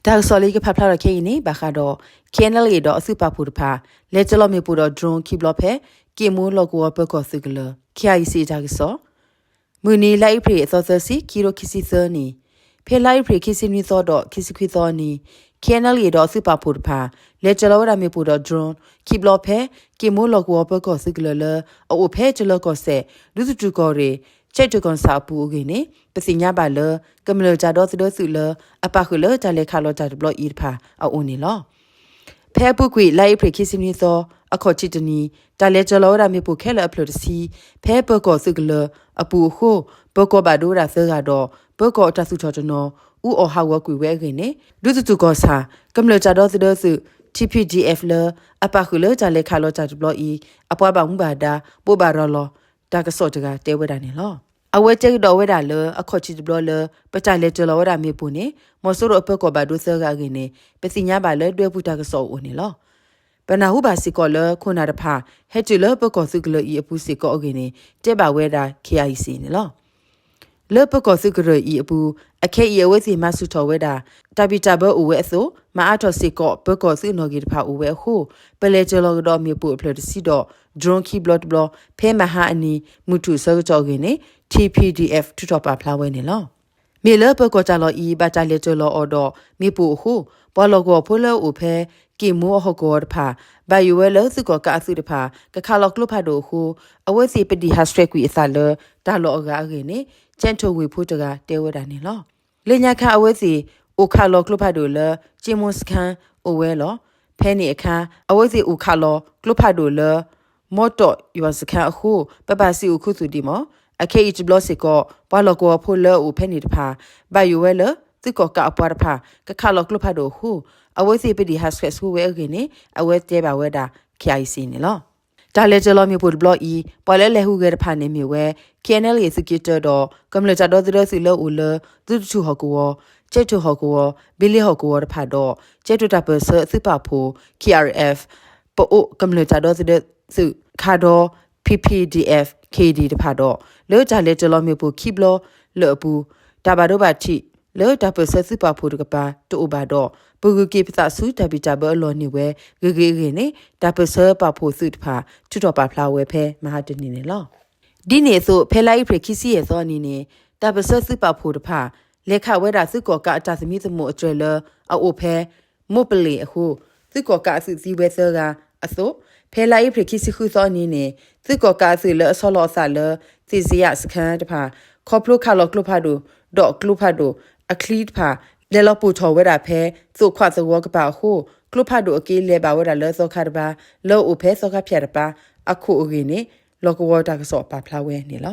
တၢ်ကစီၣ်လၢယကဖးဖျါထီၣ်ခဲအံၤန့ၣ် ဘၣ်ဃးဒီး K N L A ဒီးအသုးပာ်ဖှိၣ်တဖၣ် လဲၤတၢၤလီၤမ့ၣ်ပိၢ်ဒီး drone ခံဘျီဖဲ က့ၣ်မိၢ်လီၢ်ကဝီၤပၢၤကီၢ်သုးကလၢၤ K I C တၢ်ကစီၣ် မုၢ်နံၤလါအ့ဖြ့ၣ်အသီသၢဆံ ခံကထိခံဆံသၢနံၣ်, ဖဲလါအ့ဖြ့ၣ်ခံဆံနွံသီဒီးခံဆံခွံသီအနံၤ K N L A ဒီးအသုးပာ်ဖှိၣ်တဖၣ် လဲၤတၢၤလီၤဝဲဒၣ်မ့ၣ်ပိၢ်ဒီး drone ခံဘျီဖဲ က့ၣ်မိၢ်လီၢ်ကဝီၤပၢၤကီၢ်သုးကလၢၤလၢ အအိၣ်ဖဲတလၢၤကီၢ်စဲၣ် ဒူသထူၣ်ကီၢ်ရ့ၣ် ကၠဲးတၢၤကီၢ်ဆၣ်အပူၤအဂ့ၢ်န့ၣ် ပသ့ၣ်ညါဘၣ်လၢ ကမျၢၢ်တၢ်ဒီသဒၢသုးလၢ အပာ်ဃုာ်လၢတၢ်လဲၤခးလီၤတၢ်တဘျီအံၤတဖၣ်အအိၣ်န့ၣ်လီၤ. ဖဲအပူၤကွံာ် လါအ့ဖြ့ၣ်ခံဆံနွံသီ အခီၣ်ထံးတနံၤ တၢ်လဲၤတၢၤလီၤဝဲဒၣ်မ့ၣ်ပိၢ်ခဲလၢာ်အဖျၢၣ်တဆံ ဖဲပၢၤကီၢ်သုးကလၢၤအပူၤအဃိ ပၢၤကီၢ်ဘၣ်ဒိဝဲဒၣ်သၢဂၤဒီး ပၢၤကီၢ်အတၢ်သူၣ်ထီၣ်တနီၤ အူအီၣ်ဟးဂီၤကွံာ်ဝဲအဂ့ၢ်န့ၣ် ဒူသထူၣ်ကီၢ်ဆၣ် ကမျၢၢ်တၢ်ဒီသဒၢသုး T P D F လၢ အပာ်ဃုာ်လၢတၢ်လဲၤခးလီၤတၢ်တဘျီအံၤ အပှၤဘၣ်မူဘၣ်ဒါ ဘိးဘၣ်ရၤလီၤ တၢ်ကစီၣ်တဂၤတဲဝဲဒၣ်န့ၣ်လီၤ. အဝဲတဲကဒီးဝဲဒၣ်လၢ အခီၣ်ထံးတဘျီလၢ ပတၢ်လဲၤတၢၤလီၤဝဲဒၣ်မ့ၣ်ပိၢ်န့ၣ် မီၤစိရိၤအပၢၤကီၢ်ဘၣ်ဒိသၢဂၤအဂ့ၢ်န့ၣ် ပသ့ၣ်ညါဘၣ်လၢဒွဲပူၤတၢ်ကစီၣ်အအိၣ်န့ၣ်လီၤ. ပနၢ်ဟူဘၣ်စ့ၢ်ကီးလၢ ခိၣ်နၢ်တဖၣ် ဟဲတုၤလၢပၢၤကီၢ်သုးကလၢၤအံၤအပူၤစ့ၢ်ကီးအဂ့ၢ်န့ၣ် တဲဘၣ်ဝဲဒၣ် K I C န့ၣ်လီၤ. လၢပၢၤကီၢ်သုးကလၢၤအံၤအပူၤ အခဲအံၤအဝဲသ့ၣ်မၤဆူၣ်ထီၣ်ဝဲဒၣ် တၢ်ဘံၣ်တၢ်ဘၢအိၣ်ဝဲအသိး မၤအါထီၣ်စ့ၢ်ကီး ပၢၤကီၢ်သုးအနီၣ်ဂံၢ်တဖၣ်အိၣ်ဝဲအဃိ ပလဲၤတၢၤလီၤကဒီးမ့ၣ်ပိၢ်အဖျၢၣ်တဆံဒီး drone ခံဘျီတဘျီ ဖဲမဟါအနံၤ မုၢ်ထူၣ်အဆၢကတီၢ်အဂ့ၢ်န့ၣ် T P D F ထုးထီၣ်ပာ်ဖျါဝဲန့ၣ်လီၤ. မ့ၢ်လၢပၢၤကီၢ်တၢ်လီၢ်အံၤ ဘၣ်တၢ်လဲၤတၢၤလီၤအီၤဒီး မ့ၣ်ပိၢ်အဃိ ပှၤလီၢ်ကဝီၤဖိလၢအအိၣ်ဖဲ က့ၣ်မိၢ်အဟီၣ်ကဝီၤတဖၣ် ဘၣ်ယိၣ်ဝဲလၢသုးကီၣ်ကးအသုးတဖၣ် ကခးလီၤကျိဖးဒိၣ်အဃိ အဝဲသ့ၣ်ပဒံၣ်ဟးဆှဲးကွံာ်အသးလၢ တၢ်လီၢ်အဂၤအဂ့ၢ်န့ၣ် ကၠဲးထိၣ်ဝ့ၢ်ဖိတဂၤတဲဝဲဒၣ်န့ၣ်လီၤ. လၢညါခါအဝဲသ့ၣ် အိၣ်ခးလီၤကျိဖးဒိၣ်လၢ က့ၣ်မိၢ်စခန်း အိၣ်ဝဲလီၤ. ဖဲန့ၣ်အခါ အဝဲသ့ၣ်အိၣ်ခးလီၤကျိဖးဒိၣ်လၢ မီတီၣ်ယွၤစခန်းအဃိ ပဘၣ်စံးအိၣ်ခူသူၣ်ဒံးမး. အခဲအံၤတဘျီစ့ၢ်ကီး ပှၤလီၢ်ကဝီၤဖိလၢအအိၣ်ဖဲန့ၣ်တဖၣ် ဘၣ်ယိၣ်ဝဲလၢ သုးကီၣ်ကးအပှၤတဖၣ် ကခးလီၤကျိဖးဒိၣ်အဃိ အဝဲသ့ၣ်ပဒံၣ်ဟးဆှဲးဆူဝဲအဂ့ၢ်န့ၣ် အဝဲတဲဘၣ်ဝဲဒၣ် K I C န့ၣ်လီၤ. တၢ်လဲၤတၢၤလီၤမ့ၣ်ပိၢ်တဘျီအံၤ ပှၤလၢလဲၤဟူးဂဲၤတဖၣ်န့ၣ်မ့ၢ်ဝဲ K N L A သုးက့တၢဒီး ကမျၢၢ်တၢ်ဒီသဒၢသုးလၢအအိၣ်လၢ ဒူသထူၣ်ဟီၣ်ကဝီၤ, ကၠဲးထိၣ်ဟီၣ်ကဝီၤ, ဘ့လ့ဟီၣ်ကဝီၤတဖၣ်ဒီး ကၠဲးထိၣ်တၢ်ပၢၢ်ဆၢသုးပာ်ဖှိၣ် K R F ပအိၣ်ကမျၢၢ်တၢ်ဒီသဒၢသုးခါဒီ P P D F K D တဖၣ်ဒီး လၢတၢ်လဲၤတၢၤလီၤမ့ၣ်ပိၢ်ခံဘျီလၢအပူၤ တၢ်ဘၣ်ဒိဘၣ်ထံး လၢတၢ်ပၢၢ်ဆၢသုးပာ်ဖှိၣ်တကပၤတအိၣ်ဘၣ်ဒီး ပဂုၤက့ၤပသးဆူတၢ်ဘံၣ်တၢ်ဘၢအလီၢ်န့ၢ်ဝဲ ဂ့ၤဂ့ၤအဂ့ၢ်န့ၣ် တၢ်ပၢၢ်ဆၢပာ်ဖှိၣ်သုးတဖၣ် ထုးထီၣ်ပာ်ဖျါဝဲဖဲမဟါတနံၤန့ၣ်လီၤ. ဒ်န့ၣ်အသိး ဖဲလါအ့ဖြ့ၣ်ခံဆံယဲၢ်သီအနံၤန့ၣ် တၢ်ပၢၢ်ဆၢသုးပာ်ဖှိၣ်တဖၣ် လဲၤခးဝဲဒၣ်သုးကီၣ်ကးအတၢ်သမံသမိးအတြဲၤလၢအအိၣ်ဖဲ မိၢ်ပလ့ၣ်အဃိ သုးကီၣ်ကးအသုးသံဝဲသၢဂၤအသိး ဖဲလါအ့ဖြ့ၣ်ခံဆံဃုသီအနံၤန့ၣ် သုးကီၣ်ကးအသုးလၢအဆီလီၤအသးလၢ သ့ၣ်စ့ယးစခန်းတဖၣ် ခီဖျိခးလီၤကျိဖးဒိၣ် ဒီးကျိဖးဒိၣ်အချံတဖၣ် လဲၤလီၤပိၢ်ထီၣ်ဝဲဒၣ်ဖဲ သိးခွးသဝီကပၤအဃိ ကျိဖးဒိၣ်အက့လဲၤဘၣ်ဝဲဒၣ်လၢသီခါတဘါ လၢအအိၣ်ဖဲသီခါဖၠၣ်တပၤအခိၣ်အဂ့ၢ်န့ၣ် လီၢ်ကဝီၤတၢ်ကစီၣ်ပာ်ဖျါဝဲန့ၣ်လီၤ.